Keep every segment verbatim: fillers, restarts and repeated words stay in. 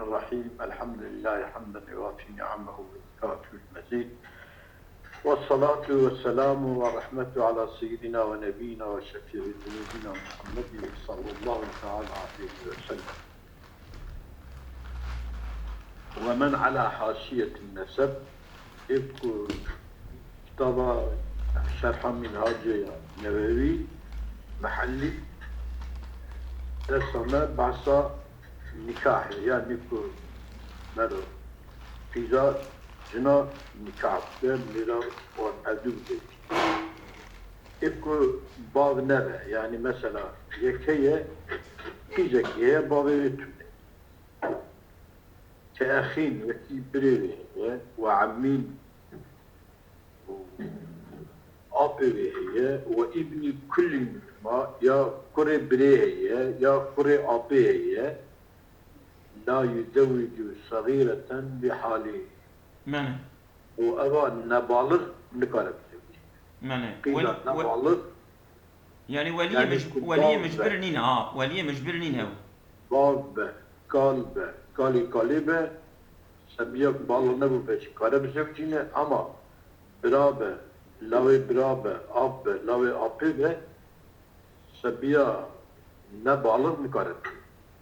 الرحيم. الحمد لله حمدا يوافي نعمه ويكافئ المزيد. والصلاة والسلام والرحمة على سيدنا ونبينا وشفيع ذنوبنا محمد صلى الله تعالى عليه وسلم. ومن على حاشية النسب، ê ku kitaba Şerha Minhacê ya Newewî, Mehellî, dersa me behsa nîkahê, yanî ku mero qîza jina nîkah bike, mîra wan hevdû bide. Ê ku bav nebe, yanî mesela yek heye, qîzekî heye, bavê wê tune. Ke exîn, wekî birê wê heye, we emmîn û apê wê heye, we îbnî kullî ma, ya kurê birê heye, ya kurê apê heye, la yuzewwicû segîreten bi halî. Mene. Û eva nebalix nikare bizewicî. Mene. Qîza Wel-, wel-, nebalix, Yanî weliyê yanî mij-, ku weliyê bav be, mijbir nîne, ha, weliyê mijbir nîne ew. Bav be, kal be, kalê kalê be, sebiya ku balix nebû be jî kare bizewicîne, ama bira be, lawê bira be, ap be, lawê apê be, sebiya nebalix nikare bibe.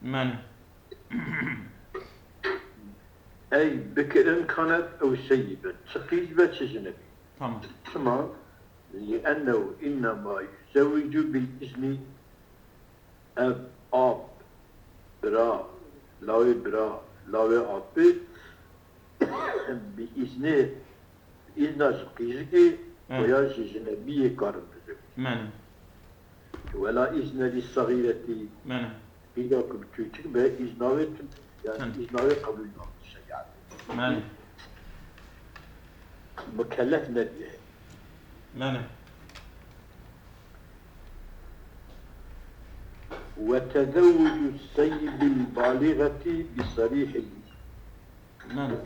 Mene. Ey bikirin kanet ew seyî bin. Çi qîz be, çi jinebî. Tamam. Çima? لأنه إنما يزوج بالإذن. Ev ap, bira, lawê bira, lawê apê bi îznê, îzna ji qîzikê, He. Veya ji jinebiyê karin bizewicin. Mene. Wela îzne lî segîretî. Mene. Qîza ku bi çûçik be, îzna wê tune. Yanî Çend? Îzna wê qebûl nabe şerîetê. Mene. Mukellef nediye. Mene. وتزوج السيب البالغة بصريح ال- Mene.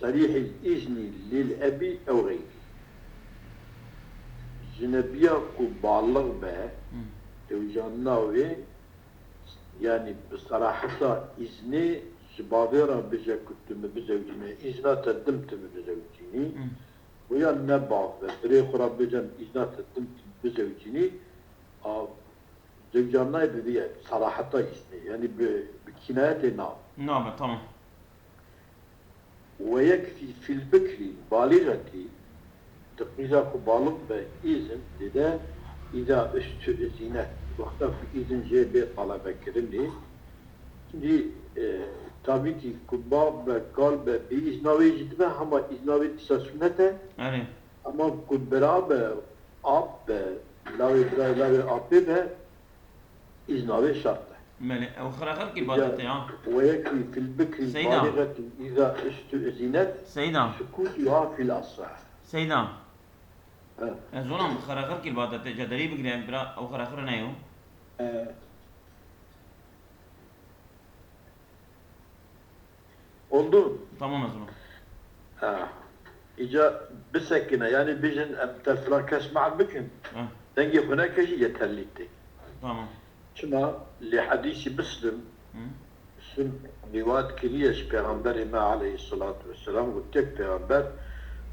صريح الإذن للأب أو غيره. Jinebiya ku balix be, Hı. Tewjanina wê, yanî bi seraheta îznê ji bavê re bêje ku tu min bizewicîne, îzna te dim tu min bizewicînî. Hı. Û ya ne bav be, birê xwe re bêje îzna te dim tu min bizewicînî, a, Zewca nayê bi vî seraheta îsnê, yanî bi, bi kînayetê nabe. Nabe, tamam. ويكفي في البكر البالغة, di qîza ku balix be, îzin dide, إذا استؤذنت, wexta ku îzin jê bê telebekirinê. Şimdi, e, tabii ki ku bav be, kal be, bi îzna wê jî dibe, hema îzna wê dîsa sunnet e. Erê. Ama ku bira be, ap be, lawê birayê lawê apê be, îzna wê şert e. Belê, ew xirexirkî badetê ha. ويكفي في البكر Seyda. البالغة إذا استؤذنت Seyda. سكوتها في الأصح. Seyda. Ha. Ez zonam xirexirkî badetê, ca derî bigire, bira, ew xirexir neyo. E, Oldu. Tamam, ez ona. Ha. Îca bisekine, yanî bijin em te filan kes me'r bikin. Ha. Dengê xwe neke jî yeterlî tê. Tamam. Çima? Li hedîsî Muslim, Hı. Muslim rîwayet kiriye ji Pêxemberê me aleyhisselatu vesselam, gotiye Pêxember,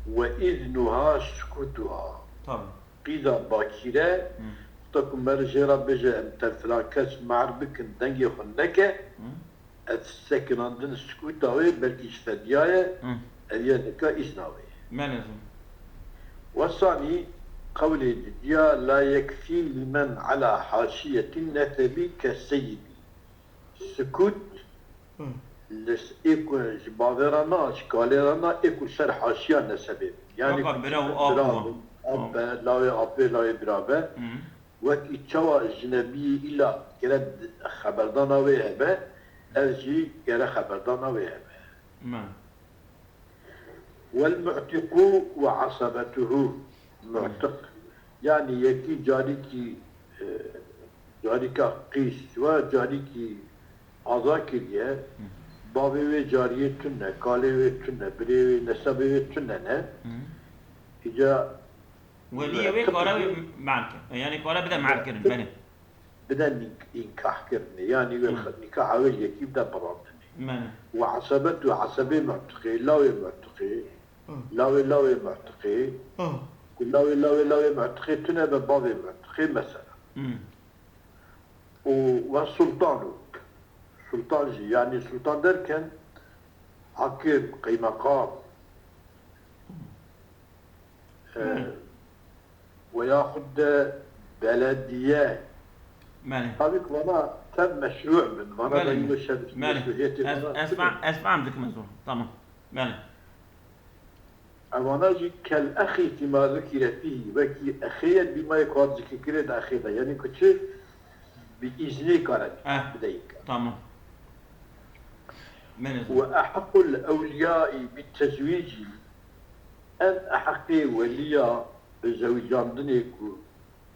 "Ve iznuha sukutuha." Tamam. Qîza bakîre, Hı. Wexta ku mer jê re bêje, em te filan kes me'r bikin, dengê xwe neke, Hı. Ev sekinandin sukûta wê belkî ji fediya ye, Hı. Ev ye nika îzna wê ye. Belê zû. Wesanî qewlê didiya la yekfî limen ala haşiyetin nesebî ke seyidî. Sukût Hı. li s-, ê ku ji bavê re na, ji kalê re na, ê ku ser haşiya nesebê bin. Yani Weka ku bira û ap bira û bin, ap be, lawê apê, lawê bira be. Hı. Wekî çawa jinebiyê îla gere xeberdana wê hebe, ev jî gere xeberdana wê hebe. Me. Wel mu'tiqu ve asabetuhu. Mu'tiq. Yani yekî carîkî, e, carîka qîz ve carîkî aza kiriye. Hı. Bavê wê cariyê tune, kalê wê tune, birê wê, nesebê wê tune ne. Hı. Îca Weliyê wê kare wê me'er ke. Yani kare bide me'er kirin, belê. bide nîk-, înkahkirinê. Yanî wê Hı. nîkaha wê yekî bide birandinê. Belê. Û esebet û esebê mu'tiqê, lawê mu'tiqê, Hı. lawê lawê mu'tiqê, Hı. ku lawê lawê lawê mu'tiqê tune be bavê mu'tiqê mesela. Hı. Û ve sultan û sultan jî, yanî sultan derken hakim, qeymeqam, e, Hı. ve yaxud de belediye. Belê. Tabii ki vana tev meşru bin. Vana Belê, da belê. yine şer-, Belê. meşruiyeti Ez, vana ez, çıkın. fah-, ez fahm dikim ez onu. Tamam. Belê. Evana jî kel exî fîma zukîre fîhî, wekî exê ye, bîmayê ku hat zikirkirê di exê de. Yanî ku çi bi îznê kare Eh, bideyî. tamam. Belê. Ve ehequl ewliyayî bi tezwîcî, en eheqê weliya bi zewicandinê ku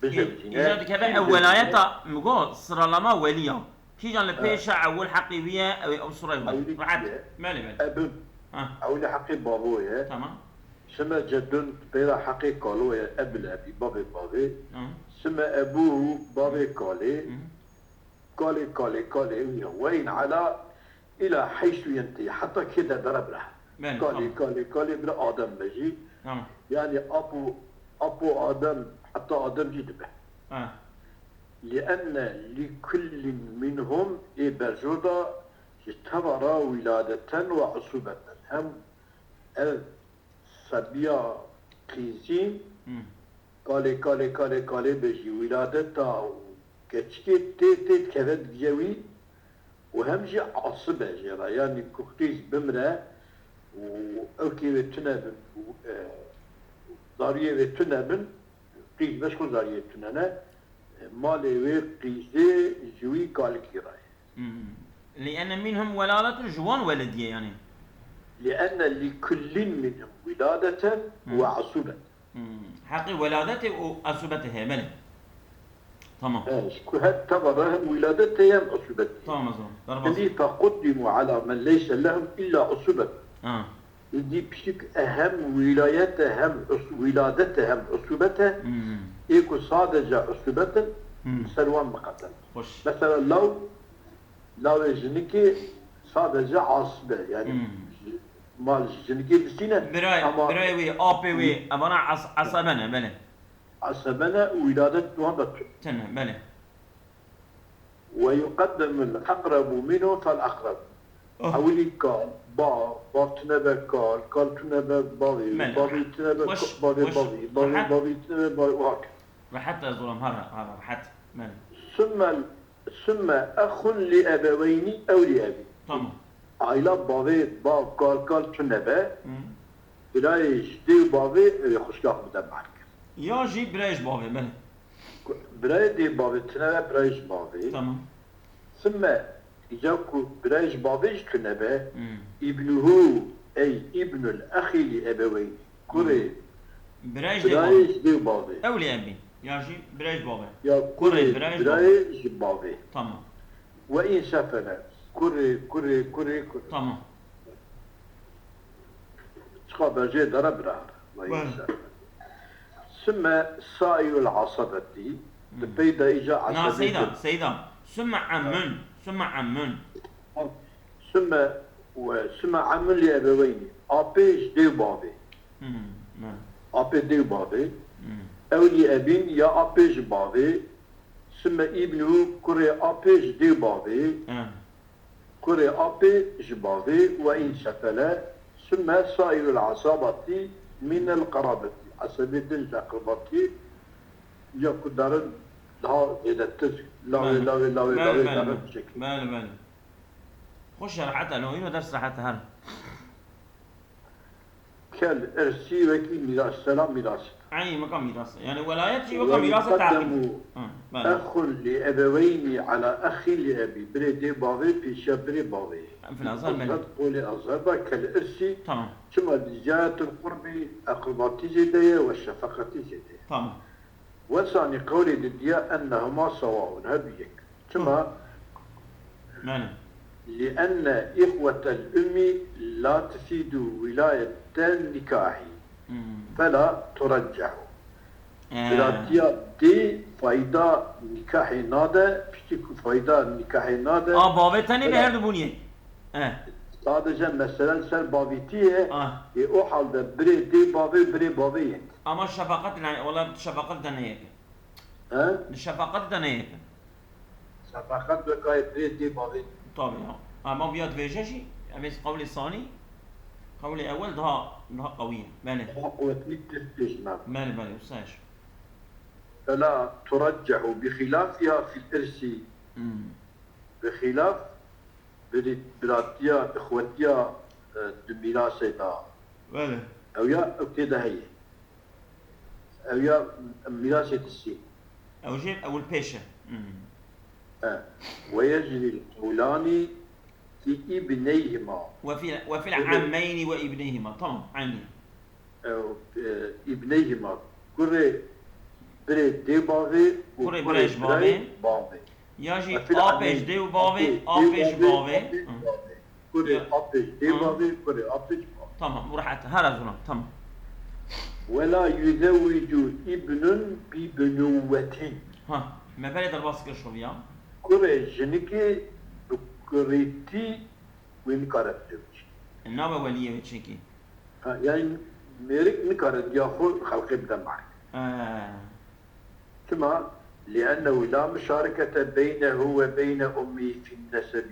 Î-, bijewicîne, îca dikeve kî ew bijewicîne? Welayeta, mi got, sıralama weliya. Kîjan li Ha. pêşa ewil heqê wî ye, ew ê ew sura wî. Ewilî Rahat. kî ye? Belê, belê. Ebin. Ha. Ewilî heqê bavo ye. Tamam. Sime cedun, peyra heqê kalo ye, ebil ebî, bavê bavê. Tamam. Sime ebuhu, bavê kalê. Hı. Kalê, kalê, kalê, ew ye. Ve in ala ila heysu yentehî, heta kê de dere bira. Belê, Kalê, tamam. kalê, kalê bira Adem be jî. Tamam. Yani apo, apo Adem, heta Adem jî dibe. Ha. Lienne li kullin minhum, ê berjor da ji teva ra wiladeten ve usubeten. Hem ev sebiya qîzîn, Hı. kalê, kalê, kalê, kalê be jî wiladeta û keçikê tê, tê dikeve digije wî û hem jî asib e jê re. Yanî ku qîz bimre û ewkê wê tune bin û, e, zariyê wê tune bin, qîz beş xwe zariyê tune ne, e, malê wê qîzê ji wî kalikî re ye. Hmm. Lienne minhum welaletun, ji wan welediye yani. Lienne li kullin minhum wiladeten Hmm. ve asubet. Hmm. Heqê weladetê û asubetê heye, belê. Tamam. He, ji ku her teva re hem wiladetê hem asubetê. Tamam, o zaman. Derbas. Hindî fekuddimu ala men leyse lehum illa asubet. Ha. Dî pişik e hem wîlayet e, hem us-, wîladet e, hem usûbet e. Hmm. Ê ku sadece usûbet in, Hmm. ser wan miqedem. Xweş. Mesela law, lawê jinikê sadece asib e. Yani Hmm. mal jinikê distîne Birayê, ama birayê wê, apê wê, evana as-, asebe ne, belê. Asebe ne û wîladet di wan de tune. Tune, belê. Ve yuqeddemul eqrebu minhu fel eqreb. Ah. Ewilî kal, bav, bav tune be kal, kal tune be bavê, Belê. bavê tune be Xweş, ka-, bavê xweş. bavê, bavê Rehet. bavê tune be bavê, û hak. Rehet ez zolam, har, har, rehet. Belê. Sümme, sümme exun li ebeweynî ew li ebî. Tamam. Ayla bavê, bav, kal, kal tune be. Hı. Birayê ji dê û bavê ew ê xwişka xwe bide merg. Ya jî birayê ji bavê, belê. Ku birayê dê bavê tune be, birayê ji bavê. Tamam. Simme, îca ku birayê ji bavê jî tune be, Hmm. ibnuhu, ey ibnul exî li ebeweyn. Kurê Hmm. Birayê ji dê birayê bavê. ji dê û bavê. Ew lê em bîn. Ya jî birayê ji bavê. Ya Kurê kurê birayê ji birayê bavê. ji bavê. Tamam. Ve însefele. Kurê, kurê, kurê, kurê. Tamam. Çiqa berjê dere bira. Ve Bale. însefele. Sümme sairul asabeti. Di Hmm. peyda îca Na, asabeti. Seyda, Seyda. Sümme ammun. Sümme ammun. Sümme ve sümme ammun li ebeweyni. Apê ji dê û bavê. Hmm, ne. Apê dê û bavê. Hmm. Ew li ebîn ya apê ji bavê. Sümme îbnu kurê apê ji dê û bavê. Ha. Kurê apê ji bavê ve însefele. Sümme sairul asabati minel qarabeti. Esebê din ji eqrebatî ya ku derin daha zêdetir. Lawê, Bale. lawê, lawê, Bale, lawê bale, derin bale. şekil. Bale, bale. Xweş e, rehet e, no, îro ders rehet e, her. Kel irsî wekî mîras, sela mîras. Eynî weka mîras e. Yani welayet jî weka Ve mîras e, yuqeddemu taqîb. Ha, bale. exun li ebeweynî ala exî li ebî. Birê dê bavê pêşiya birê bavê. Em fil azar, bale. Qolê azar da kel irsî. Tamam. Çima li cihetil qurbî eqrebatî zêde ye ve şefeqetî zêde ye. Tamam. Wesanî qewlê didiya ennehuma sewaun, her du yek. Çima? Hı. Yani. Lienne îxwetel ummî la tufîdu wîlayeten nikahî. Hmm. Fela tureccehu. Biratiya dê fayda nîkahê nade, piştî ku fayda nîkahê nade. A, bavê tenê bi her du bûniyê. E. Sadece meselen ser bavîtî ye. Ah. Ê o halde birê dê bavê, birê bavê yek. Ama şefaqet ne, wala şefaqet de ne yek. He? Şefaqet de ne yek. Şefaqet wekayê birê dê bavê. Tabii ya. Ama viya dibêje jî, em ê qewlê sanî, qewlê ewel daha, daha qewî ye. Belê. Daha quwetli tir pêş me. Belê, belê, wisa ye. فلا ترجح بخلافها في الإرث. Hmm. Bi xîlaf, birî-, biratiya, ixwetiya, e, di mîrasê de. Belê. Ew ya, ew tê de heye. Ew ya mîrasê distî. Ew jî ewil pêş e. Hmm. E. ويجري القولان في ابنيهما. وفي، وفي العمين وابنيهما. Tamam, aynî. Ew, e, ibneyhima, kurê birê dê bavê û Kurê kurê birê ji birayê bavê. bavê. Ya jî Ve fil apê ji amin, dê û bavê, apê dê apê ji û bavê, bavê. Apê ji Hı. bavê. Kurê Ya. apê ji dê Hı. bavê, kurê apê ji bavê. Tamam, bu rahat. Her azuna, tamam. Ve la yuzewwicu ibnun bi benuwetin. Ha, me berê derbas kir şoviya. Kurê jinikê bi kurêtî wê nikare bizewicî. E, nabe weliyê wê çekî. Ha, yani mêrik nikare diya xwe xelqê bide marê. He. Çima? لأنه لا مشاركة بينه وبين أمه في النسب.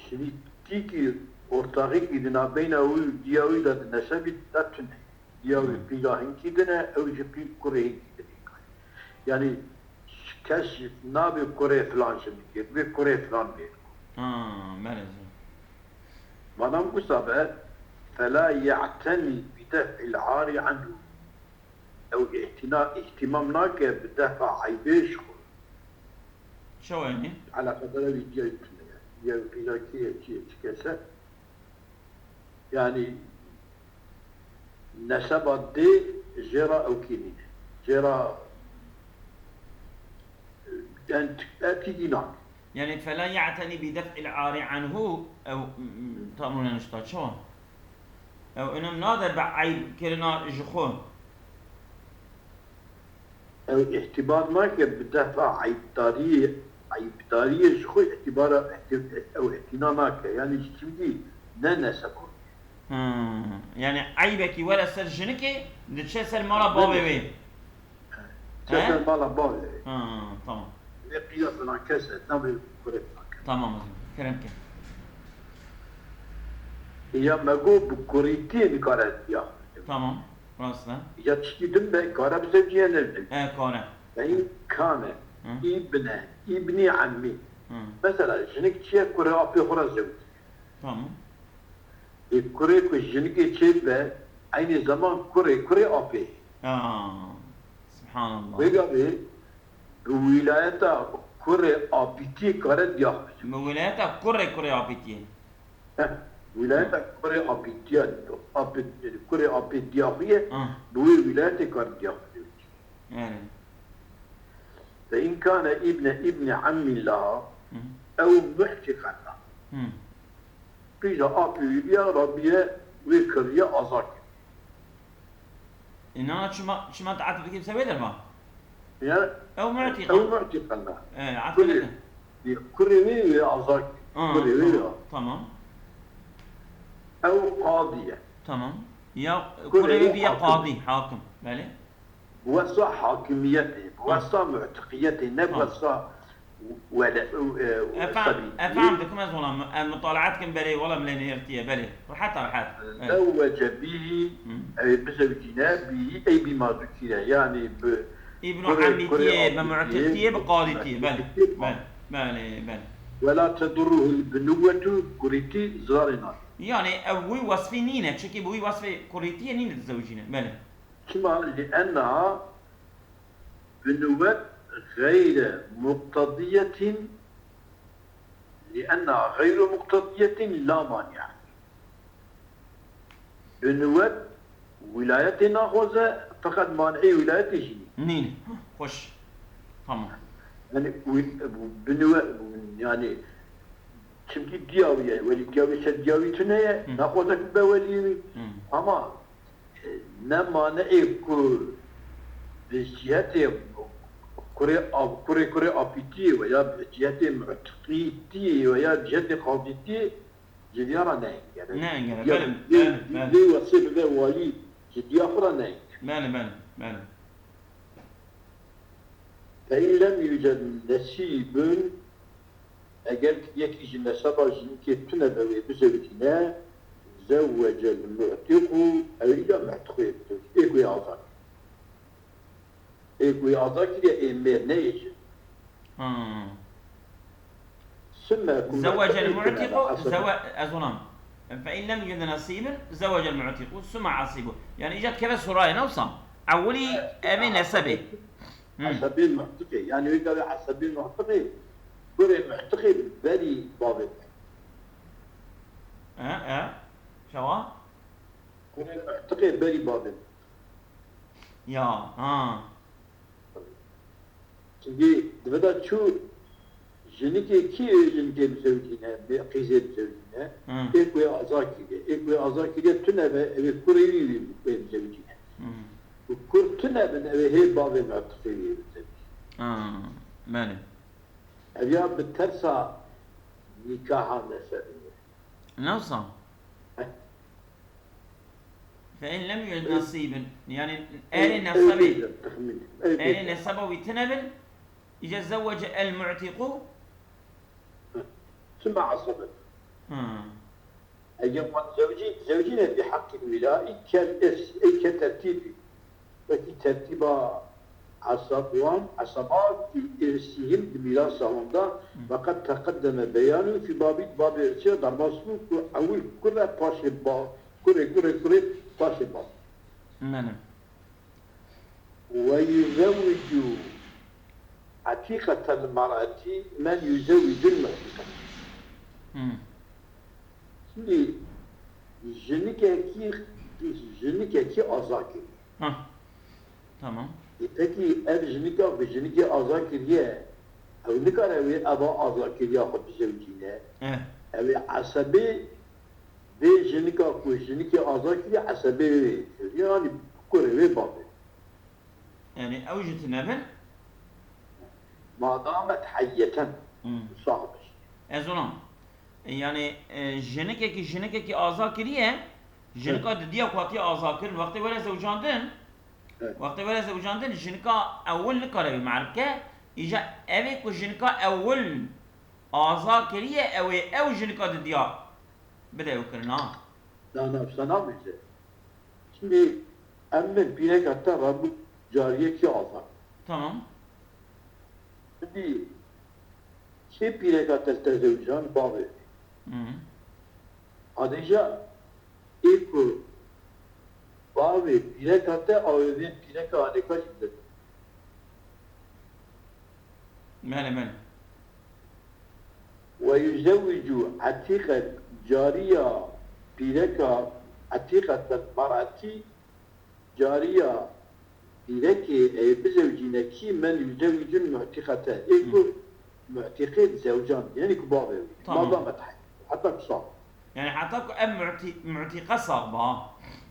Şimdi tîkî ortaxîkî di navbeyna wî û diya wî de di nesebî de tune. Diya wî Hı. qîza hinkî din e, ew jî qî kurê hinkî din e. Yani kes nabê kurê filan jinikê, divê kurê filan bê. Ha, belê. Madem wisa be, فلا يعتني بدفع العار عنه. Ew îhtina-, îhtimam nake bi defa eybê ji xwe. Çawa yani? Eleqedara wî diya wî tune ye. Diya wî qîza kê ye, kê ye, çi kes e. Yani neseba dê jê re ew kê nîne. Jê re, e, yani t-, e, tîkî nake. Yani فلا يعتني بدفع العار عنه, ew, m-, m-, tam rûne nişta, çawa? Ew önem nade bi eyb kirina ji xwe. Ew îhtibar nake bi defa eybdariyê, eybdariyê ji xwe îhtibara, îhti-, ew îhtina nake. Yani ji çimkî ne neseb o. Hmm. Yani eybekî were ser jinikê, diçe ser mala bavê wê. Çe He? ser mala bavê wê. Ha, tamam. Vê qîza filan kes e, navê kurê filan kes. Tamam o zaman. Kerem ke. Ya me got bi kurîtiyê nikare diya. Tamam. Rast e. Ya tiştî din be, kare bizewciye ne bizewciye. E, kare. Ve in kane Hı. ibne, ibni ammi. Hı. Mesela jinik çiye kurê apê xwe re zewciye. Tamam. Ê kurê ku jinikê çêdibe, eynî zeman kurê kurê apê. Ya, subhanallah. Vê gavê bi wîlayeta kurê apîtiyê kare diya xwe. Bi wîlayeta kurê kurê apîtiyê. Heh, wîlayeta Hı. kurê apîtiya, apê, kurê apê diya xwe ye, Hı. bi wê wîlayetê kare diya xwe. Yani. Ve in kane ibne ibni ammin laha Hı. ew mu'tiqen laha. Hı. Qîza apê wî biya, rabiye wê kiriye azad kir. E, nana çima, çima te atf dikî bi se wê derma? Ya, Ew mu'tiqen. ew mu'tiqen laha. E, atf Kurê, dikî. ya, kurê wê wê azad kir. Aa, Kurê wê tamam, wê tamam. Ew qadî ye. Tamam. Ya Kurê kurê wê wê biye hakim. qadî, hakim. Belê. Bi wesa hakimiyetê, bi Ha. wesa mu'tiqiyetê, ne bi Ha. wesa wele-, e, Efendim, sebî. efendim, dikim ez wala, ez mutalaat kim berê, wala milê nêrtiye, belê. Rehet, rehet. Belê. Zewwece bihi, Hı. ew bizewcîne bihi, ey bi mazûkîne, yani bi Îbnu kurê, kurê Amîtiye, bi amîtiye, mu'tiqtiye, bi bi qadîtiye, belê. mu'tiqtiye, Belê, belê, belê. Ve la tedurruhul binuwetu, kurîtî zarê nake. Yani ew wî wesfî nîne, çikî bi wî wesfê kurîtiye nîne dizewcîne, belê. Çima? Li enneha binuwet xeyre muqtediyetin, li enneha xeyru muqtediyetin la mani'a. Binuwet wîlayetê naxwaze, feqet mani'ê wîlayetê jî nîne. Nîne. Xweş. Tamam. Yani wî-, binuwet, yani çimkî diya wî ye, welîtiya wî ser diya wî tune ye, Hı. naxwaze ku be weliyê wî. Hı. Ama Ne maneyê ku bi cihetê kurê av-, kurê kurê apîtiyê veya bi cihetê mu'tiqîtiyê veya bi cihetê qazîtiyê ji diya re nehêngere. Nehêngere, Ya belê, lê, belê, belê. lê wesê bibe walî ji diya xwe re nehêngere. Belê, belê, belê. Fe in lem yuced nesîbun, eger yekî ji neseba jinikê tune be wê bizewicîne, zewwecel mu'tiqu, ew îca mu'tiqê bizewicîne. Ê ku wê azad kir. Ê ku wê azad kiriye ê mêr, ne ê jin. Hmm. Sümme ku Zewwecel mu'tiqu, mu'tiqu tune be, zewe-, ez onam. Fe in lem yuced nesîbun, zewwecel mu'tiqu, sümme asibu. Yani îca dikeve surayê, ne wisa? Ewilî Evet, evê nesebê. Hı. Esebê mu'tiqê. Yani wê gavê esebê mu'tiqê, kurê mu'tiqê berî bavê. E, e. Çawa? Kurê mu'tiqê berî bavê. Ya, ha. Çimkî di vê de çû jinikê kî ê jinikê bizewicîne, bê qîzê bizewicîne, Hı. ê ku ê azad kiriye. Ê ku ê azad kiriye tune be, ew ê kurê wî wî bê bizewicîne. Hı. Û kur tune bin, ew ê hê bavê mu'tiqê wî bizewicîne. Ha, belê. Ev ya bi tersa nîkaha nesebî ye. Ne wisa? Heh. Fe in lem yuced Ew, nasîbin. Yani ew, erê ew nesebê, bêje texmîn. Ew erê bêje. Neseba wî tine bin, îca zewwece el mu'tiqu. Sümme asabet. Hmm. Eger wan zewcî, zewcîne bi haqqil wila, î kel irs, ê ke tertîbî. Wekî tertîba esab wan, esabatî irsîhim di mîrasa wan de, Hmm. ve qed teqeddeme beyanû fî babî, babê irsî de derbas bû ku ewil kur e paşê ba, kurê, kurê, kurê paşê ba. Belê. Ve yuzewwicû etîqetel mer'etî men yuzewwicul mu'tiqet. Hmm. Şimdi jinikekî, jinikekî aza kiriye. Ha. Tamam. E, pekî ev jinika ku jinikê aza kiriye, ew nikare wê eva aza kiriya xwe bizewicîne. Eh. Ew ê esebê vê jinika ku jinikê aza kiriye, esebê wê kiriye, yanî kurê wê bavê. Yani ew jî tune bin? Ma damet heyyeten. Hmm. Sax be. Ez ona. Yani, e, jinikekî, jinikekî aza kiriye, jinika Evet. didiya ku hatiye aza kirin, wextê were zewcandin, Evet. wextê were zewcandin, jinika ewil nikare wî merib ke, îja ev ê ku jinika ewil aza kiriye, ew ê ew jinika didiya bide ew kirin, ha. Na, na, wisa nabêje. Şimdi em min pîreka te rabû cariyekî aza. Tamam. Şimdi kê pîreka te tezewcan bavê. Hı. Adêja ê ku bavê pîreka te avê vê pîreka anêka jî bide. Belê, belê. Ve yuzewwicu etîqet cariya pîreka etîqetel mer'etî cariya pîrekê ê bizewcîne kî men yuzewwicul mu'tiqete. Ê ku Hı. mu'tiqê zewcan, yani ku bavê wî. Tamam. Ma damet heta ku sağ. Yani heta ku ev mu'ti-, mu'tiqe sax ba.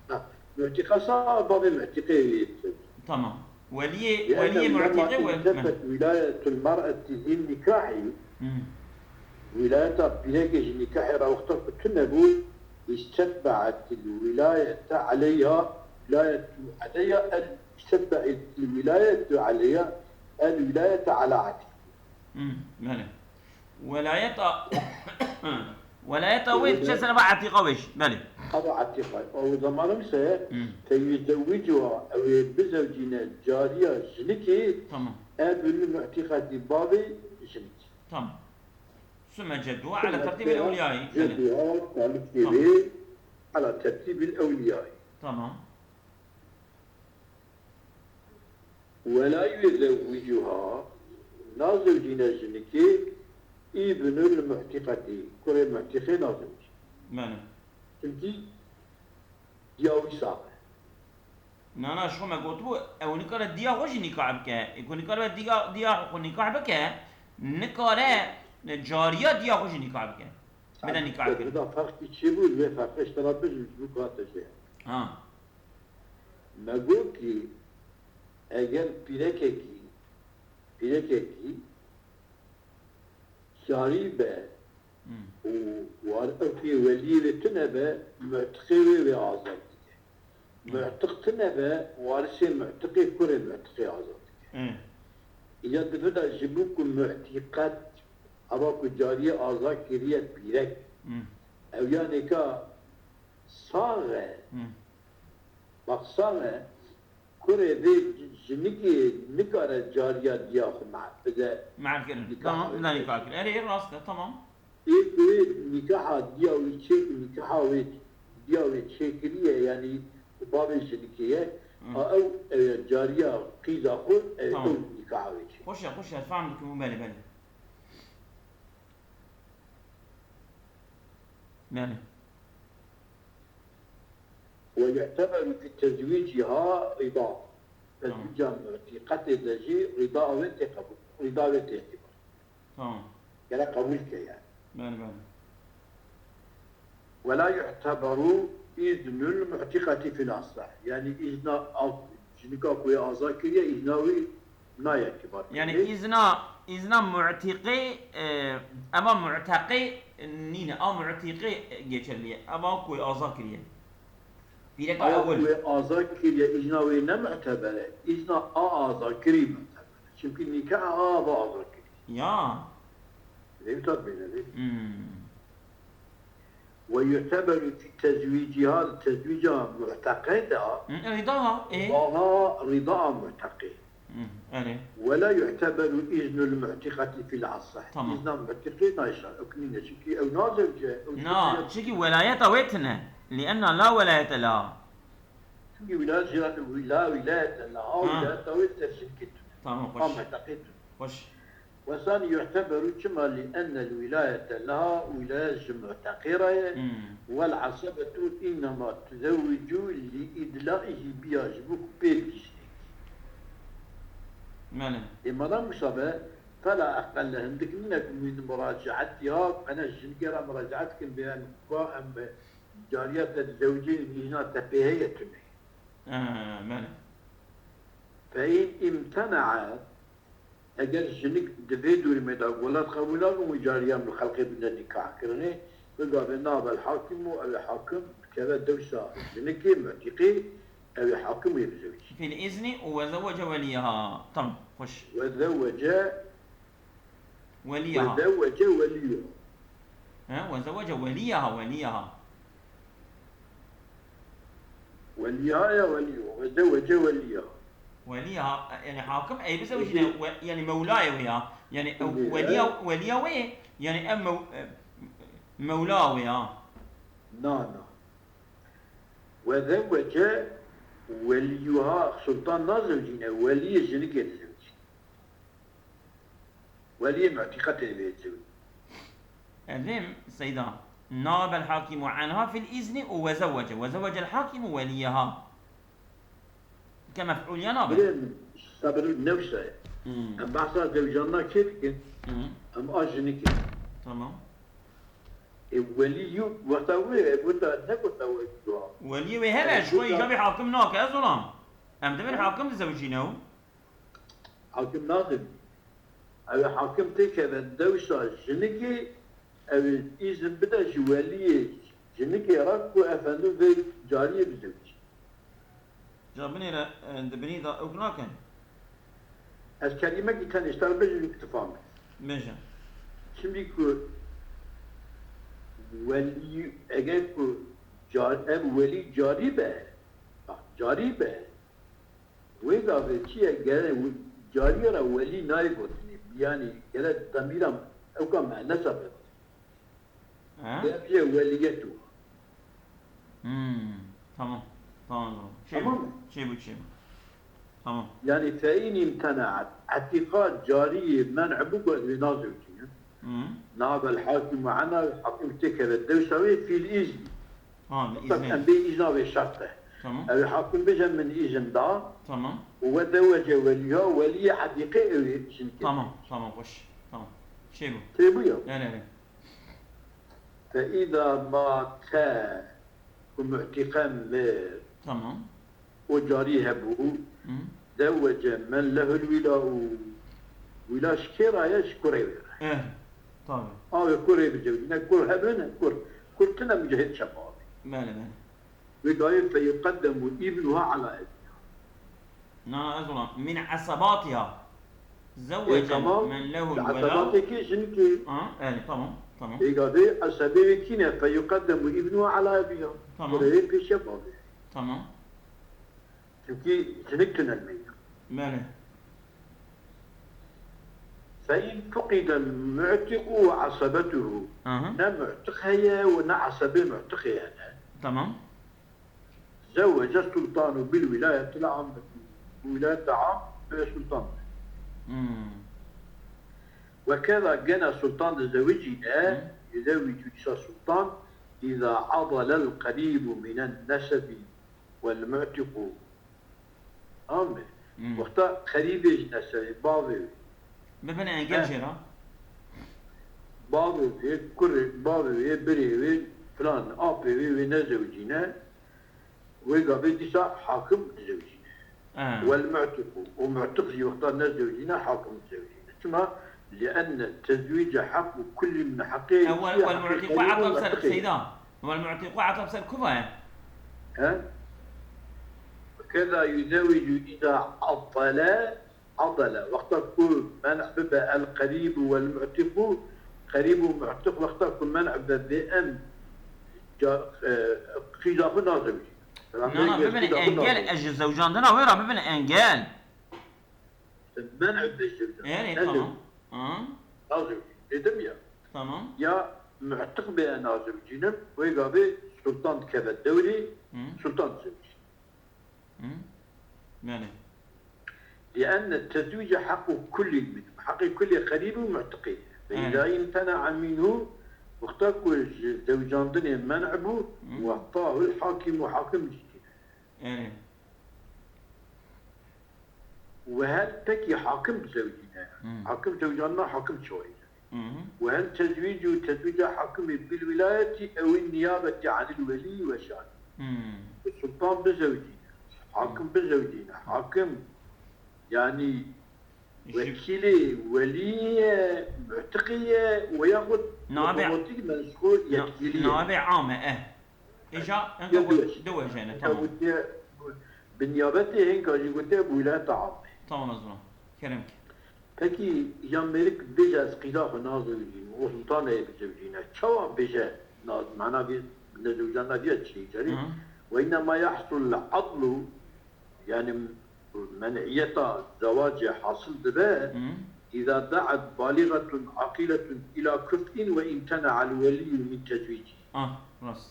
Ha, mu'tiqe sax, bavê mu'tiqê wî. Tamam. Weliyê, لأنه weliyê لما mu'tiqê we-, انتفت ولاية المرأة للنكاح, Hmm. Wîlayeta pîrekê ji nîkahê re wexta ku tune bû, استتبعت الولاية عليها, ولاية عليها, ال-, استتبعت الولاية عليها الولاية على عتيق. Hmm, belê. Welayeta, welayeta wê diçe ser va Etîqa wê jî. Belê. Ava Etîqa. O zaman ise Hmm. feyuzewwicuha, ew ê bizewcîne cariya jinikê Tamam. ebnul mu'tiqetî bavê jinikê. Tamam. Sümme cedduha ala tertîbil ewliyayî. Belê. Cedduha, talip Tamam. Wê, ala tertîbil ewliyayî. Tamam. Wela yuzewwicuha, nazewcîne jinikê, îbnul mu'tiqetî, kurê mu'tiqê nazewcîne. Belê. Çimkî diya wî sax e. Na, na, ji xwe me gotibû, ew nikare diya xwe jî nîkah bike. Ê ku nikare diya, diya xwe nîkah bike, nikare cariya diya xwe jî nîkah bike. Bide nîkah kirin. Ferqî çi bû? Vê ferqê ji te re bijî, ji bo ku hate jê. Ha. Me got kî eger pîrekekî, pîrekekî carî be Hmm. û war-, ew wê weliyê wê tune be, mu'tiqê wê wê azad dike. Hmm. Mu'tiq tune be, warisê mu'tiqê kurê mu'tiqê azad dike. Hmm. Îca di vir de ji bo ku mu'tiqet, eva ku cariyê azad kiriye pîrek, Hmm. ew ya nêka sax e. Hmm. Bak sax e, kurê vê jinikê nikare cariya diya xwe meh bide. Meh kirin. Nîkaha Tamam, wê bila tê. Nîkah kirin. Erê, rast e, tamam. Ê ku wê nîkaha diya wî çê, nîkaha wê diya wê çêkiriye, yanî bavê jinikê ye. Hı. A ew, ew cariya qîza xwe, ew, Tamam. ew nîkaha wê çê. Xweş e, xweş e, fam dikim û belê, belê. Belê. ويعتبر في تزويجها رضاها. Tamam. Tezwîca mu'tîqetê de jî rîda wê tê qebûl, rîda wê tê îtibar. Tamam. Gerek qebûl ke yani. Belê, belê. ولا يعتبر إذن المعتقة في الأصح. Yani îzna av-, jinika ku wê azad kiriye, îzna wî nayê îtibar Yani kirinê. Îzna, îzna mu'tiqê, e, eva mu'teqê nîne, a mu'tiqê geçerli ye. Eva ku wê azad kiriye. Pîreka Ava ku ewil. wê azad kiriye, îzna wê ne mu'teber e. Îzna a azad kirî mu'teber e. Çimkî nîkaha a ava azad kirî. Ya. Lê wî tat bêne vê. Hmm. ويعتبر في تزويجها, tezwîca mu'teqê de, Hı, rîda ha, e? Baha rîda mu'teqê. Hı, erê. ولا يعتبر إذن المعتقة في الأصح. Tamam. Îzna mu'tiqê nayşar, ew nîne, çimkî ew nazewce, ew Na, çimkî çimkî welayeta wê tine. لأن لا ولاية لها. Çimkî wîlayet jî, la wîlayete leha, Ha. wîlayeta wê ser jinikê tune. Tamam, Ha, xweş. mu'teqê tune. Xweş. وثاني يعتبر, çima, لأن الولاية لها, wîlayet ji mu'teqê re ye. Hmm. والعصبة إنما تزوج لإدلائه بها, ji bo ku pê bigihîjne. Belê. Ê, madem wisa be, فلا أقل, hindik nîne ku min muracaet ya, qene jinikê re muracaet kin, bê em, ku em cariya te dizewicînin, îzna te pê heye tune. Ha, belê. فإن امتنعت, Eger jinik di vê dûrîmê de welat qebûl nakin wî cariya min xelqê bide nîkah kirinê, bigavê ناب الحاكم, ew ê hakim dikeve dewsa jinikê, mu'tiqê, ew ê hakim wê bizewicî. في الإذن وزوج وليها. Tamam, xweş. وزوج, وليها. وزوج وليها. He, وزوج وليها, وليها. Welîha ya welî yo. Ve zewece welîha. Welîha, yani hakim ey bizewicîne, Peki. we-, yani mewlayê wê ya. Yani ew Peki, welîya, he. welîya wê, yani ev mew-, e, mewla wê ya. Na, na. Ve zewece welîha, sultan nazewicîne, welîyê jinikê dizewicîne. Weliyê mu'tîqetê vê çi? Evêm, Seyda. ناب الحاكم عنها في الإذن وزوج. وزوج الحاكم وليها. Ke mef'ul ya nabe. Bilên, sabir newse. Hmm. Em behsa zewcanina kê dikin? Hmm. Em a jinikê. Tamam. E, welî yu, wexta wê, e, weta, ne weta wê dua. Welî wê hebe, E, ji xwe weta îcabê hakim nake, ez olam. Em divin Ha? hakim dizewicîne û. Hakim nadim. Ew ê hakim têkeve dewsa jinikê, ew ê îzin bide ji weliyê jinikê re ku efendim vê cariyê bizewicî. Ca binêre, e, di binî de ewk nakin. Ez kelîmekî tenê ji te re bêjim, tu fam bî. Bêje. Çimkî ku welî, eger ku car-, ev welî carî be, bak, carî be, Wê gavê çi ye? Gere wi-, cariyê re welî nayê gotinê. Yanî gere demîra ewka muennesa be. He? Gere bije weliyet û. Hmm, tamam. Tamam, tamam. Çê Tamam bû, mı? çê bû, çê bû. Tamam. Yanî fe in imtenaet, etîqa cariyê men'e bû, ku ez wê nazewicînim. Hı. Nabel hakim ena, hakim têkeve dewsa wê fîl îznî. Ha, Tabii îznî. em bê îzna wê şert e. Tamam. Ew ê hakim bêje min îzin da. Tamam. Û we dewece welîha, weliyê edîqê ew ê jinikê. Tamam, tamam, xweş. Tamam. Çê bû. Tê bû ya. Erê, erê. Fe îza mate, ku mu'tîqe mir. Tamam. o carî hebû, Hı. zewwece men lehul wîla û wîla ji kê re ye, ji kurê wê re. Eh, tabii. Avê kurê bicewicîne, kur hebin, kur, kur tune mucehid çepa avê. Belê, belê. Wê gavê feyuqeddemu îbnuha ala ebiha. Na, ez olam. Min esebatiha. Zewwece E, tamam. men lehu Li lwela. Esebatê kê jinikê. Ha, yani, tamam, tamam. Vê gavê esebê wê kî ne? Feyuqeddemu îbnuha ala ebiha. Tamam. Kurê wê pêşiya bavê. Tamam. Çimkî jinik tune li meydan. Belê. Fe in fuqidel mu'tiqu ve asebetuhu. Aha. Ne mu'tiq heye û ne esebê mu'tiqê hene. Tamam. Zewwece sultanu bil wilayetil ammeti. Bu wilayeta am ve sultan. Hmm. Ve keza gene sultan dizewicîne, Hmm. yuzewwicu dîsa sultan, iza adalel qeribu minen nesebi vel mu'tiqu. Tamam mı? Hmm. Wexta qerîbê ji nesebê, bavê wê. Bibin engel He. jê re. Bavê wê, kurê, bavê wê, birê wê, filan, apê wê, wê nezewicîne. Wê gavê dîsa hakim dizewicîne. He. Wel mu'tiqu. Û mu'tiq jî wexta nezewicîne, hakim dizewicîne. Çima? Li'enne tezwîce hequ kullî min heqê Ew, kî wel heqê mu'tiqu qerîb û ata bi ser mu'tiqê. Seyda. Wel mu'tiqu ata bi ser kuva ye. He? Keza yuzewicu iza adale, adale. Wexta ku men'e bibe el qerîbu wel mu'tiqu, qerîb û mu'tiq wexta ku men'e be bê em ca-, e, qîza xwe nazewicî. Na, na, bibin engel, ez ji zewcandina wê re bibin engel. Men'e be zewcandin. Erê, Ne tamam. zewcî? Ha? Nazewcî. Dedim ya. Tamam. Ya mu'tiq be nazewcînim, wê gavê sultan dikeve dewrê, Hı. sultan dizewcî. Hı. Yani. Li'enne tezwîce hequ kullî min. Heqê kullê qerîb û mu'tiqê. Ve Evet. izâ imtene'a minhu, wexta ku ji zewcandinê men'e bû, Hı. we'tahul hakimu, hakim cî dîne. Yani. Wehel pekî hakim dizewcîne. Hı. Hakim zewcandina hakim çawa ye? Hı hı. Wehel tezwîcu tezwîca hakimî bil wilayetî ewin niyabetî anil welî ve şahî. Hı. Sultan bizewcîne. Hakim bizewcîne. Hakim, yani, Ji- wekîlê welî ye, mu'tiqî ye, we yaxud Nabe- otomatik men ji xwe Na-, yetkîlî ye. Nabe am e, eh. Îja, enka Yok, got, yok. Diwêjene, Enka tamam. Gotiye, bi niyabetê hinka jî gotiye bi wilaya taam. Tamam, ez buna. Kerem ki. Peki, ya mêrik bêje ez qîza xwe nazewicînim, o sultan heye bizewicîne. Çawa bêje naz-, mana vê nezewicandina vîya çi ye carî? Hı. Ve innema yahsul adlu, yani men'iyeta zewacê hasil dibe, Hı. iza da'at baligatun aqilatun ila kuf'in ve imtene'al weliyyu min tezwîcî. Ah, rast.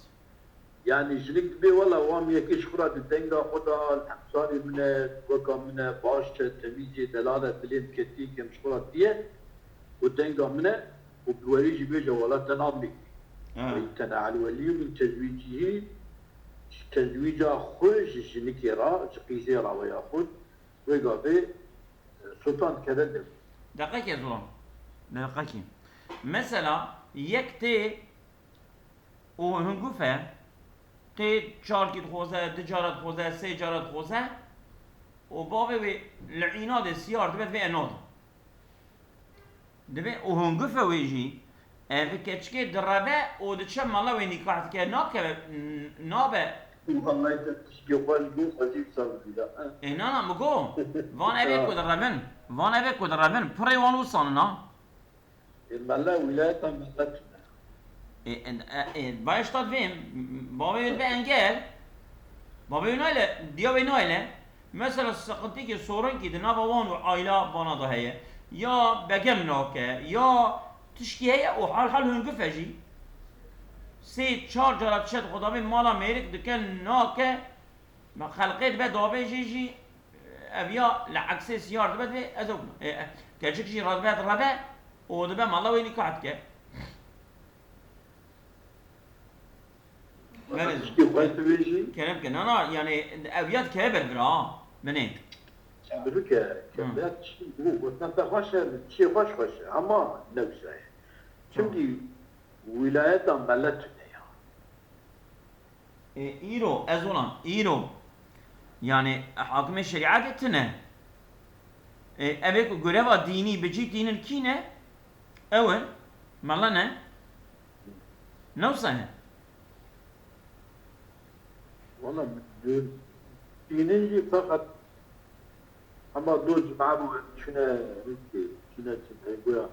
Yani jinik dibê wela wan yekê ji xwe re di denga xwe de, hemsarê min e, weka min e, baş e, temîz e, delal e, dilê min ketiyê kem ji xwe re diye û denga min e û bi werî jî bêje wela te namî. Ha. Ve imtene'al weliyyu min tezwîcîhî, ji tezwîca xwe ji jinikê re, ji qîzê re veya xwe, wê gavê, e, sultan dikeve dewrê. Deqekê zilam. Deqekê. Mesela yek tê û hingûf e, tê çarkî dixwaze, du cara dixwaze, sê cara dixwaze û bavê wê li înadê siyar dibe, divê e nade. Divê û hingûf e wê jî, ev keçikê direve û diçe mala wê nîkah dike, nakeve, n-, nabe. Wallahî te tişkê xweş bû, xwezî wisa bibîra, he. Ê, na, na, min got, van evê ku direvin, van evê ku direvin, pirê wan wisa ne, na? Ê, mele, wîlayeta mele tune. Ê, e, e, e, baş ta divê, bavê wê dibe engel. Bavê wê nayêle, diya wê nayêle. Mesela, seqintikê, sorinkî di nava wan û aîla vana de heye. Ya begem nake, ya tişkî heye û hal hal hingûf e jî. Sê, çar cara diçe dixwe davê mala mêrik dike nake. Me xelqê dibe davêjê jî, ev ya li eksê siyar dibe, divê ez ew, e, e, keçik jî radibe direve û dibe mala wê nîkah dike. Belê. Tiştê xwe dibêjî. Kerem ke, na, na, yani ev ya dikeve ber vira, ha, binê. Çembirûke, Hı. Çembirûke çi bû? Gotina te xweş e, çiyê xweş xweş e, ama ne wisa ye. Çimkî wîlayeta mele tune ya. E, îro, ez ona, îro. Yani hakimê şerîetê tune. E, ev ê ku göreva dînî bi cî tînin kî ne? Ew in. Mela ne? Ne wisa ne? Valla, dînin jî feqet hema do cuma bû, çûne rîskê, çûne çi, goya.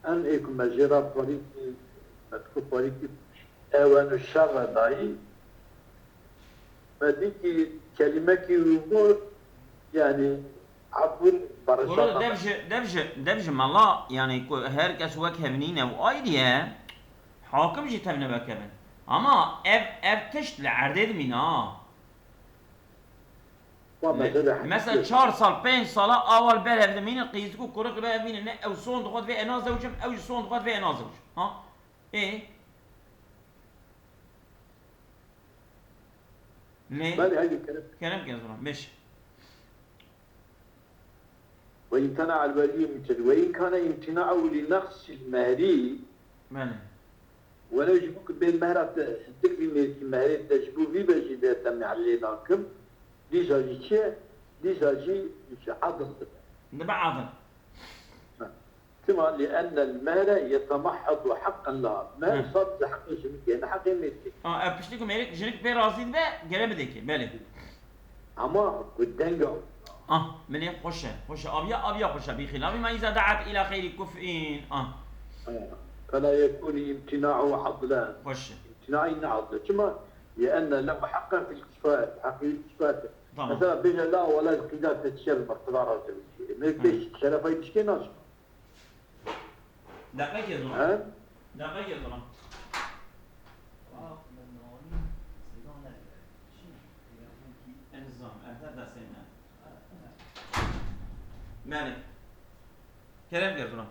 Em ê ku me jê re xwarî kî, me diku xwarî kî, ew en û şer re dayî. Me dî kî kelîmekî wî got, yani, ebûn Kuro, barışa dev ji, dev ji, dev ji mela, yani, ku her kes wek hev nîne û ayrî ye, hakim jî tevne wek hev in. Ama ev, ev tişt li erdê dimîne ha. Wa Me-, mesela hemî mesela çar sal, pênc sala awa li ber hev dimînin, qîzik û kurik li ber hev dimînin, ne ew son dixwat vê ena zewcim, ew jî son dixwat vê ena zewcim. Ha? Ê? Lê? Belê, heydi, kerem. Kerem ke zilam, beş. وإن امتنع الولي من تزويج، وإن كان امتناعه لنقص المهر. Belê. Welew ji bo ku bê mehra te hindik vî mêrkî mehrê te ji bo vî be jî bê te mehl lê nakim, dîsa jî çi ye? Dîsa jî, jî adil dibe. Dibe adil. Ha. Tima لأن المهر يتمحض حقا لها. Mehr Hı. sadece heqê jinikê, ne heqê mêrkê. Ha, ev piştî ku mêrik, jinik pê razî dibe, gere bidekê, belê. Ama ku denga. Ah, milê xweş e, xweş e. Aviya, aviya xweş e. Bi xilafî ma iza da'at ila xeyri kuf'in. Ah. Ha. فلا يكون امتناعه عدلا. Xweş e. امتناعي ne adil. Çima? لأن له حقا في الكفاءة. Heqê îltifat. Tamam. Mesela bêje la wala qîda te çiye bi mextira razî. Mêrik Hı. pêş şerefa yî tişkê naçin. Deqekê zona. He? Deqekê zona. Nizam, ehde destê me. Belê. Kerem ke zona.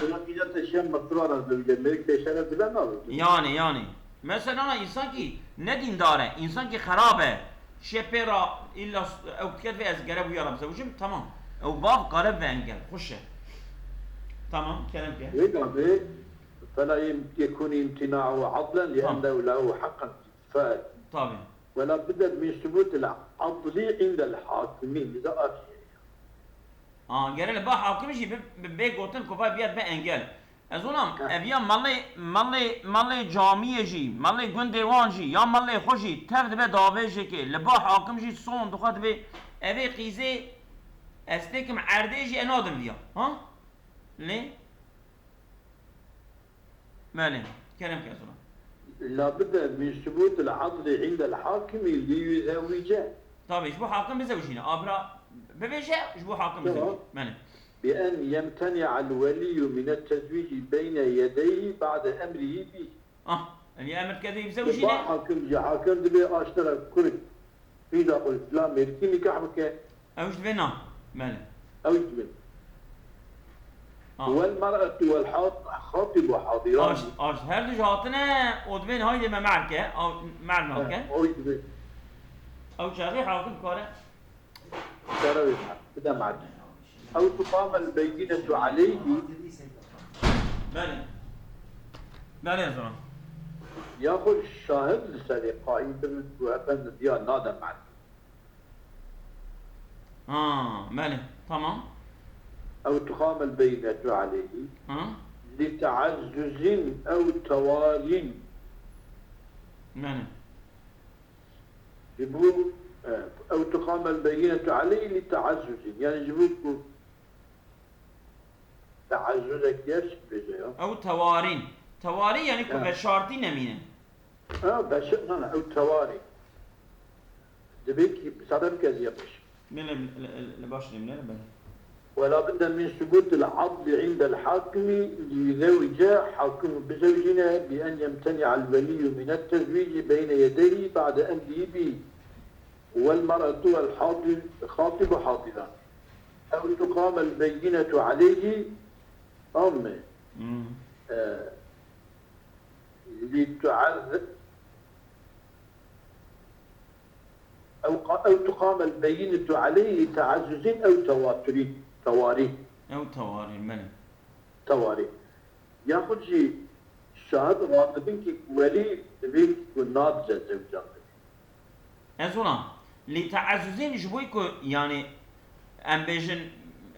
Zona qîda te şem mextura ra zewce, mêrik pêşere dibe nabe. Yani, yani. Mesela însan kî ne dîndar e, însan kî xerab e. Şê pê ra îlla s-, ew dikeve ez gere wîya re bizewicim, tamam. Ew bav kare ve engel, xweş e. Tamam, kerem ke. Wê gavê, فلا يكون امتناعه عدلا لأنه له حقا في الكفاءة. Tabii. ولا بد من ثبوت العدل عند الحاكم. Bize afiye. Ha, gere li ba hakim jî bi, bi, bê gotin ku vay biyat be engel. Ez olam, Heh. ev ya malê, malê, malê camiyê jî, malê gundê wan jî, ya malê xwe jî tev dibe davêjekê, li ba hakim jî son dixwe dibê, evê qîzê ez têkim erdê jî e nadim viya. Ha? Lê? Belê, kerem ke zora. لابد من ثبوت العدل عند الحاكم ليزوجه. Tabii, ji bo hakim bizewjîne. Abra bibêje, ji bo hakim Tamam. bizewjîne. Belê. بأن يمتنع الولي من التزويج بين يديه بعد أمره به. Ah, yani emir dike dê bizewjîne. Ba hakim jî, hakim dibê aştera kurik. Qîda xwe li filan mêrikî nîkah bike. Ew jî divê na. Belê. Ew jî divê. Ha. والمرأة والحاط-، خاطب حاضران. Aş, aş, her du jî hatine, o divê haydi me mehr ke, aw, mehr nake. He, o jî divê. Ew çaxê hakim kare. Kare wê mehr, bide mehr. أو تقام البينة عليه. Belê. Belê, zora. Yaxud şahid li serê qayîm bin û efendi diya nade mehr. Ha, belê, tamam. أو تقام البينة عليه Ha? لتعزز أو توار. Belê. Ji bo, e, أو تقام البينة عليه لتعزز. Yani ji bo ku teazzuzek yer çi dibêje ya? Ew tewarîn. Tewarî yani ku Ha. veşartî nemîne. Ha, beşir, na, na, ew tewarî. Divê kî, sade bike ez yê xweş. Belê, li, li, li baş nêmine, belê. ولا بد من ثبوت العدل عند الحاكم ليزوج، hakim bizewjîne, بأن يمتنع الولي من التزويج بين يديه بعد أمره به. والمرأة والحاضر، خاطب حاضران. أو تقام البينة عليه، tamam mı? Hmm. Ee, لتعذ-، أو ق-، أو تقام البينة عليه لتعزز أو تواتر، تواري. Ew tewarî, belê. Tewarî. Yaxud jî şahid radibin ki welî divê ku nadice zewcan bike. Ez ona, Lî teezuzîn ji bo ku, yanî, em bêjin,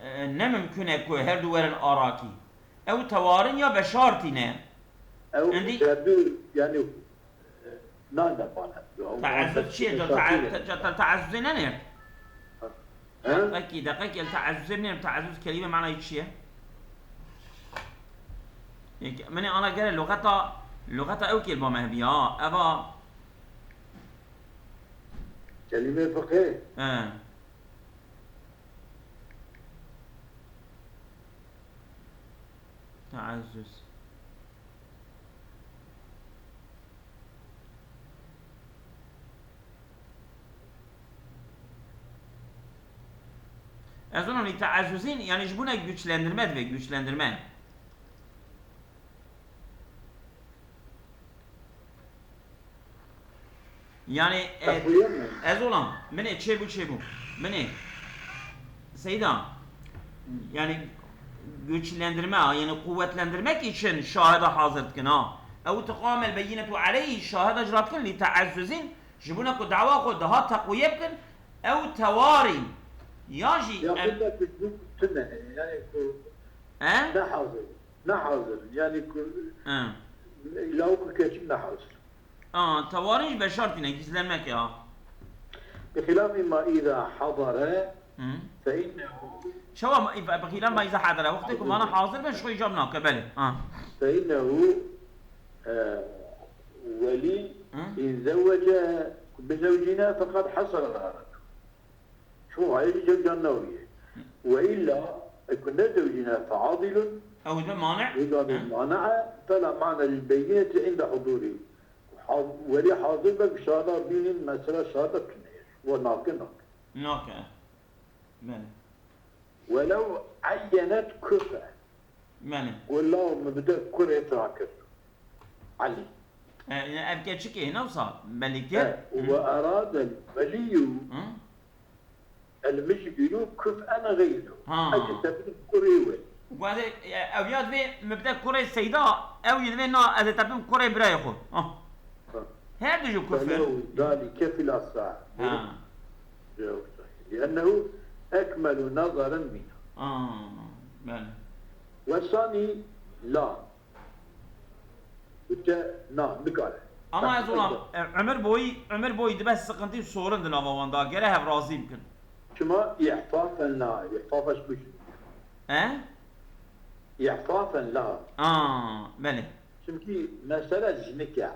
e, ne mimkun e ku her du werin arakî. Ew tewarin ya beşartî ne. Ew Endî- her du, yanî, e, nane bana. Teezuz çi ye? Ca te-, ca te-, teezuzê nenê? He? Deqekî, deqekî, el teezuzê binêrim, teezuz kelîme manayê çi ye? Yek-, min ê ana gere luxeta, luxeta ew kêl ba me hebiya, ha. Eva Kelîmê fiqê. He. Teezzuz. Ez ona, lî teezzuzîn, yanî ji bo ne güçlendirme dibe, güçlendirme. Yani, e, Takviye mi? Ez olam, min ê çêbû, çêbû. Min ê, Seyda, yani güçlendirme, yani kuvvetlendirmek için şahida hazır dikin ha. Ew tiqamel beyinetu aleyhi, şahida ji re dikin, lî teezzuzîn, ji bo ne ku dawa xwe daha teqwiye bikin, ew tewarî, ya jî Ya em- bunda ku bu tune, yani ku He? Ne hazır, ne hazır, yani ku He. Law ku keçim ne hazır. Aa, tewarin jî beşartî ne, gizlenmek ya. Bi xilafî ma îza hadare Hı. fe innehu Çawa ma, bi xilaf ma îza hadare, wextê ku vana hazir be, ji xwe îcab nake, belê. Ha. Fe innehu, e, welî Hı. in zewwece, ku bizewcîne feqad hasara zarata. Şu hayır jî cewcan newriye. Ve illa, e, ku nezewcîne fe adilun, Ew dibe mane? Wî da Hı. mane, fela mane lil beyineti inde hudûrî. Ha-, welî hazir be, bi şahada bînin, mesela şahada tuneyir. Ve nake nake. Nake. Belê. Welew eyyenet kufe. Belê. Ku law min bide kurê filan kes. Elî. E, ev keçikê ne wisa belî kir? E, Hı. Ve eradel weliyyu Hı. el micbiru kuf'en geyru. Ha. Eke te bidin kurê wê. Ku ez ê, e, ew ya divê min bide kurê Seyda, ew yê divê na, ez ê te bidim kurê birayê xwe. Ah. Ha. Her du jî kufir. Felew zalike fil asah. Ha. Cevap sahih. Liennehu ekmelu nazaran mina. Aa, belê. Ve sani la. Ute na, nikare. Ama ez olam, e, Ömür boyu, ömür boyu dibe sıkıntı sorun di nava wan da. Gere hev razî bikin. Çima ihfafen la, ihfafa ji kuşt. He? Ihfafen la. Aa, belê. Çimkî mesele jinik e,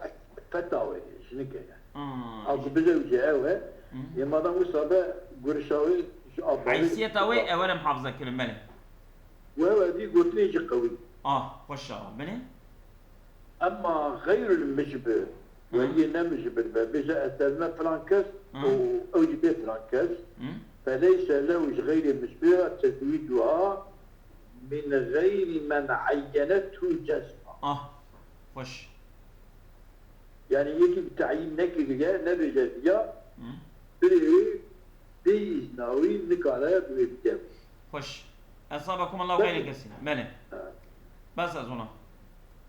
feta wê jinik e. Aa, Ew ku bizewce ew e, Hı. Yê madem wisa be gurişa wê ji avdalê Heysiyeta wê ew ere muhafaza kirin, belê. Wê wê dî gotinê jî qewî. Ah, xweş a, belê. Emma xeyrul mijbir, Hı. weliyê ne mijbir be, bêje ez derdime filan kes Hı. û ew jî bê filan kes, Hı. feleyse lehu ji xeyrê mijbira tezwîcuha min xeyri men eyyenethu cezma. Ah, xweş. Yani yekî bi teyîn nekiriye, nebêje viya, Hı. birê wê bê îzna wî nikare bi wê bide. Xweş. Esabekum Allah xeyre kesîne. Belê. Ha. Bes ez ona.